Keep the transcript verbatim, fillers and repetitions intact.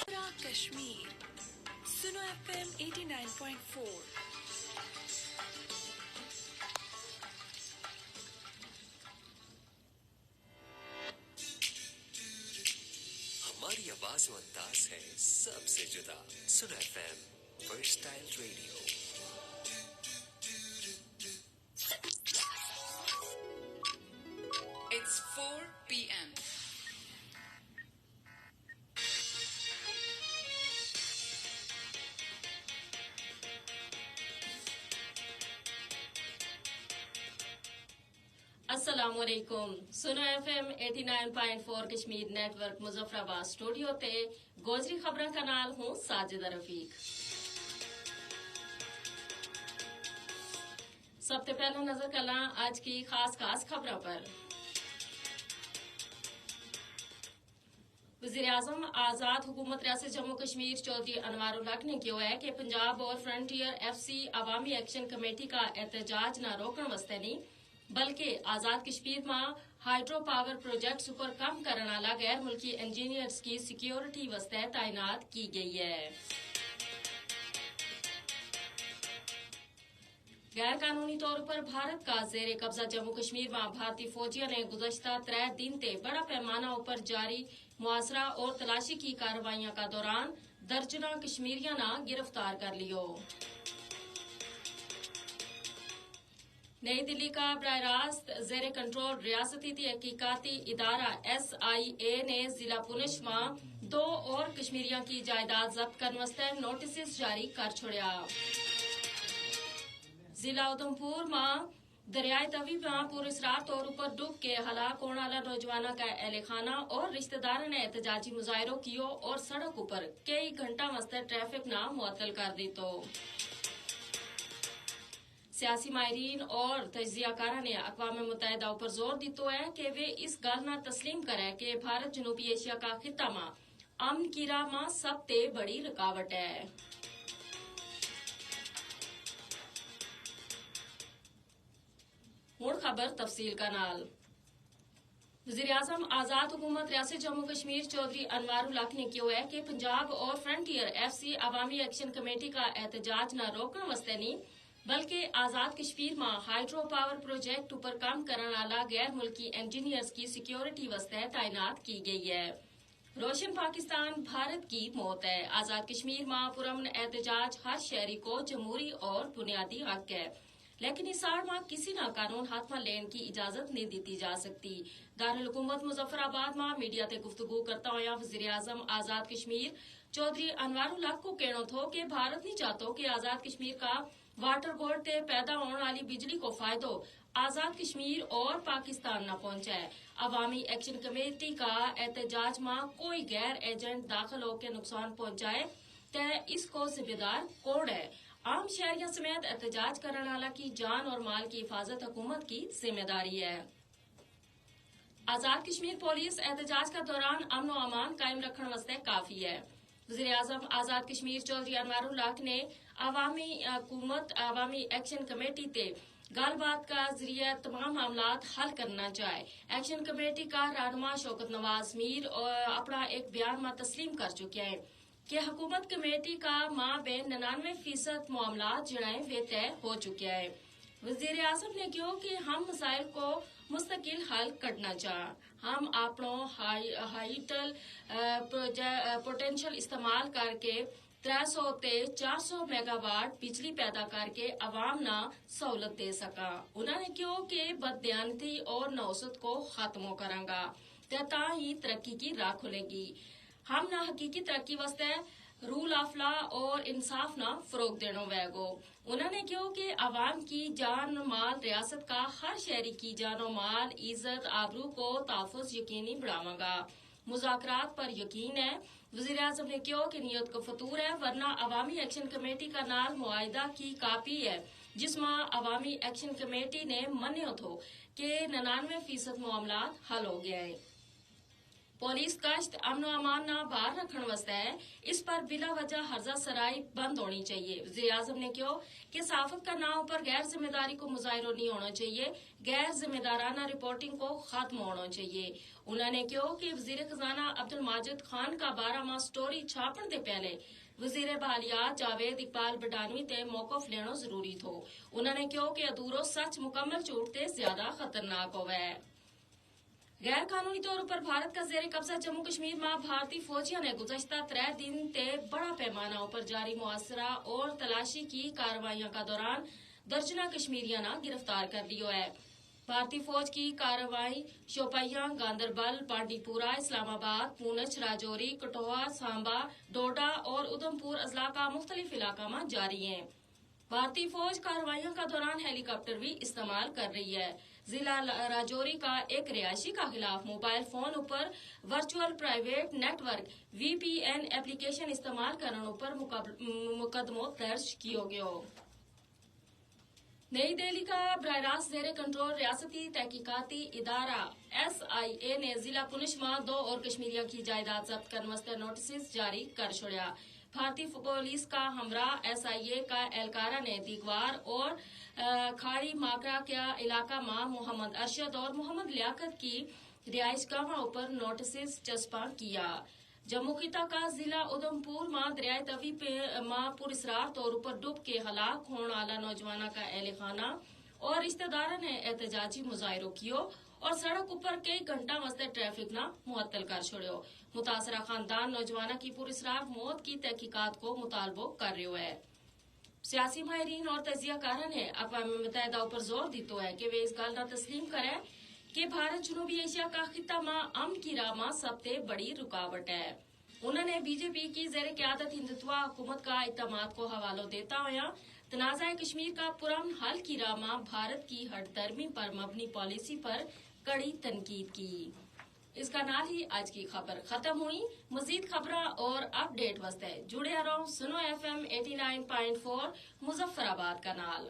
پورا کشمیر۔ سنو ایف ایم ایٹی نائن پوائنٹ فور۔ ہماری آواز و انداز ہے سب سے جدا۔ سنو ایف ایم، ورسٹائل ریڈیو۔ It's four p.m. السلام علیکم۔ سنو ایف ایم ایٹی نائن پوائنٹ فور کشمیر نیٹ ورک مظفر آباد سٹوڈیو تے گوجری خبراں کا نال ہوں ساجدہ رفیق۔ سب تے پہلا نظر کلاں آج کی خاص خاص خبراں پر۔ وزیر اعظم آزاد حکومت ریاست جموں کشمیر چوہدری انوار الحق نے کہیو ہے کہ پنجاب اور فرنٹیئر ایف سی عوامی ایکشن کمیٹی کا احتجاج نہ روکن واسطے نہیں، بلکہ آزاد کشمیر ما ہائیڈرو پاور پروجیکٹس اپر کم کرن والا غیر ملکی انجینئرز کی سیکیورٹی واسطے تعینات کی گئی ہے۔ غیر قانونی طور پر بھارت کا زیر قبضہ جموں کشمیر ما بھارتی فوجیاں نے گزشتہ ترے دن تے بڑا پیمانہ اپر جاری محاصرہ اور تلاشی کی کارروائیاں کا دوران درجناں کشمیریاں نا گرفتار کر لیو۔ نئی دلی کا براہ راست زیر کنٹرول ریاستی تحقیقاتی ادارہ ایس آئی اے نے ضلع پونچھ ما دو اور کشمیریاں کی جائیداد ضبط کرن واسطے نوٹسز جاری کر چھوڑیا۔ ضلع ادھمپور ما دریائے توی ما پر اسرار طور اپر ڈب کے ہلاک ہون والا نوجواناں کا اہل خانہ اور رشتہ داراں نے احتجاجی مظاہرو کیو اور سڑک اپر کئی گھنٹہ واسطے ٹریفک نا معطل کر دیتو۔ سیاسی ماہرین اور تجزیہ کاراں نے اقوام متحدہ اپر زور دیتو ہے کہ ویہ اس گل نا تسلیم کرے کہ بھارت جنوبی ایشیا کا خطہ ما امن کی راہ ما سب تے بڑی رکاوٹ ہے۔ ہن خبر تفصیل کا نال۔ وزیر اعظم آزاد حکومت ریاست جموں کشمیر چوہدری انوار الحق نے کہیو ہے کہ پنجاب اور فرنٹیئر ایف سی عوامی ایکشن کمیٹی کا احتجاج نہ روکن واسطے نہیں، بلکہ آزاد کشمیر ما ہائیڈرو پاور پروجیکٹ اپر کم کرن والا غیر ملکی انجینئرز کی سیکیورٹی واسطے تعینات کی گئی ہے۔ روشن پاکستان بھارت کی موت ہے۔ آزاد کشمیر ما پرامن احتجاج ہر شہری کو جمہوری اور بنیادی حق ہے، لیکن اس آڑ ما کسی نا قانون ہاتھ ما لین کی اجازت نہیں دیتی جا سکتی۔ دارالحکومت مظفر آباد ما میڈیا تے گفتگو کرتا ہویا وزیر اعظم آزاد کشمیر چوہدری انوار الحق کو کہنو تھو کہ بھارت نہیں چاہتو کہ آزاد کشمیر کا واٹر گولڈ تے پیدا ہون والی بجلی کو فائدو آزاد کشمیر اور پاکستان نا پہنچائے۔ عوامی ایکشن کمیٹی کا احتجاج ما کوئی غیر ایجنٹ داخل ہو کے نقصان پہنچائے تے اس کو ذمہ دار کون ہے؟ عام شہریاں سمیت احتجاج کرن والا کی جان اور مال کی حفاظت حکومت کی ذمہ داری ہے۔ آزاد کشمیر پولیس احتجاج کا دوران امن و امان قائم رکھن واسطے کافی ہے۔ وزیر اعظم آزاد کشمیر چوہدری انوار الحق نے عوامی حکومت عوامی ایکشن کمیٹی تے گل بات کا ذریعہ تمام معاملات حل کرنا چاہے۔ ایکشن کمیٹی کا رہنما شوکت نواز میر اپنا ایک بیان ما تسلیم کر چکیا ہے کہ حکومت کمیٹی کا ما بین ننانوے فیصد معاملات جڑائیں ویہ طے ہو چکیا ہے۔ وزیر اعظم نے کہیو کہ ہم مسائل کو مستقل حل کرنا چاہ، ہم اپنو ہائیٹل پوٹینشل استعمال کر کے ترے سو تے چار سو میگا واٹ بجلی پیدا کر کے عوام نا سہولت دے سکاں۔ انہوں نے کہیو کہ بددیانتی اور نوسط کو ختمو کراں گا تے تاں ہی ترقی کی راہ کھلے گی۔ ہم نا حقیقی ترقی واسطے رول آف لا اور انصاف نا فروغ دینو ویگو۔ انہوں نے کہیو کہ عوام کی جان مال ریاست کا ہر شہری کی جان و مال عزت آبرو کو تحفظ یقینی بناواں گا۔ مذاکرات پر یقین ہے۔ وزیر اعظم نے کہیو کہ نیت کو فطور ہے ورنہ عوامی ایکشن کمیٹی کا نال معاہدہ کی کاپی ہے، جس ما عوامی ایکشن کمیٹی نے منیو تھو کہ ننانوے فیصد معاملات حل ہو گیا ہے۔ پولیس کشت امن و امان نا باہر رکھن واسطے ہے، اس پر بلا وجہ ہرزہ سرائی بند ہونی چاہیے۔ وزیراعظم نے کہیو کہ صحافت کا ناں اپر غیر ذمہ داری کو مظاہرو نہیں ہونو چاہیے، غیر ذمہ دارانہ رپورٹنگ کو ختم ہونو چاہیے۔ انہاں نے کہیو کہ وزیر خزانہ عبدالماجد خان کا بارہ ماہ سٹوری چھاپن دے پہلے وزیر بالیات جاوید اقبال بڈانوی تے موقف لینو ضروری تھو۔ انہاں نے کہیو کہ ادھورو سچ مکمل جھوٹ تے زیادہ خطرناک ہووے۔ غیر قانونی طور پر بھارت کا زیر قبضہ جموں کشمیر ما بھارتی فوجیاں نے گزشتہ ترے دن تے بڑا پیمانہ اپر جاری محاصرہ اور تلاشی کی کارروائیاں کا دوران درجناں کشمیریاں نا گرفتار کر لیو ہے۔ بھارتی فوج کی کارروائی شوپیاں، گاندربل، پانڈی پورہ، اسلام آباد، پونچھ، راجوری، کٹھوا، سانبا، ڈوڈا اور ادھم پور اضلاع کا مختلف علاقہ ما جاری ہیں۔ بھارتی فوج کارروائیوں کا دوران ہیلی کاپٹر بھی استعمال کر رہی ہے۔ ضلع راجوری کا ایک رہائشی کا خلاف موبائل فون اپر ورچوئل پرائیویٹ نیٹ ورک وی پی این ایپلیکیشن استعمال کرن اپر مقدمو درج کیو گیو۔ نئی دہلی کا براہ راست زیر کنٹرول ریاستی تحقیقاتی ادارہ ایس آئی اے نے ضلع پونچھ ما دو اور کشمیریاں کی جائیداد ضبط کرن واسطے نوٹسز جاری کر چھوڑیا۔ بھارتی پولیس کا ہمراہ ایس آئی اے کا اہلکاراں نے دیگوار اور کھاڑی ماکڑا کا علاقہ ما محمد ارشد اور محمد لیاقت کی رہائش گاہاں اپر نوٹسز چسپاں کیا۔ جموں خطہ کا ضلع ادھم پور ما دریائے توی پہ ما پر اسرار طور اپر ڈب کے ہلاک ہون آلا نوجواناں کا اہل خانہ اور رشتہ داراں نے احتجاجی مظاہرو کیو اور سڑک اپر کئی گھنٹاں واسطے ٹریفک نا معطل کر چھوڑیو۔ متاثرہ خاندان نوجواناں کی پر اسرار موت کی تحقیقات کو مطالبو کر رہیو ہے۔ سیاسی ماہرین اور تجزیہ کاراں نے اقوام متحدہ اپر زور دیتو ہے کہ ویہ اس گل نا تسلیم کرے کہ بھارت جنوبی ایشیا کا خطہ ما امن کی راہ ما سب تے بڑی رکاوٹ ہے۔ انہاں نے بی جے پی کی زیر قیادت ہندوتوا حکومت کا اقدامات کو حوالو دیتا ہویا تنازعہ کشمیر کا پرامن حل کی راہ ما بھارت کی ہٹ دھرمی پر مبنی پالیسی پر کڑی تنقید کی۔ اس کا نال ہی آج کی خبر ختم ہوئی۔ مزید خبراں اور اپڈیٹ واسطے جڑیا رہو سنو ایف ایم ایٹی نائن پوائنٹ فور مظفرآباد کا نال۔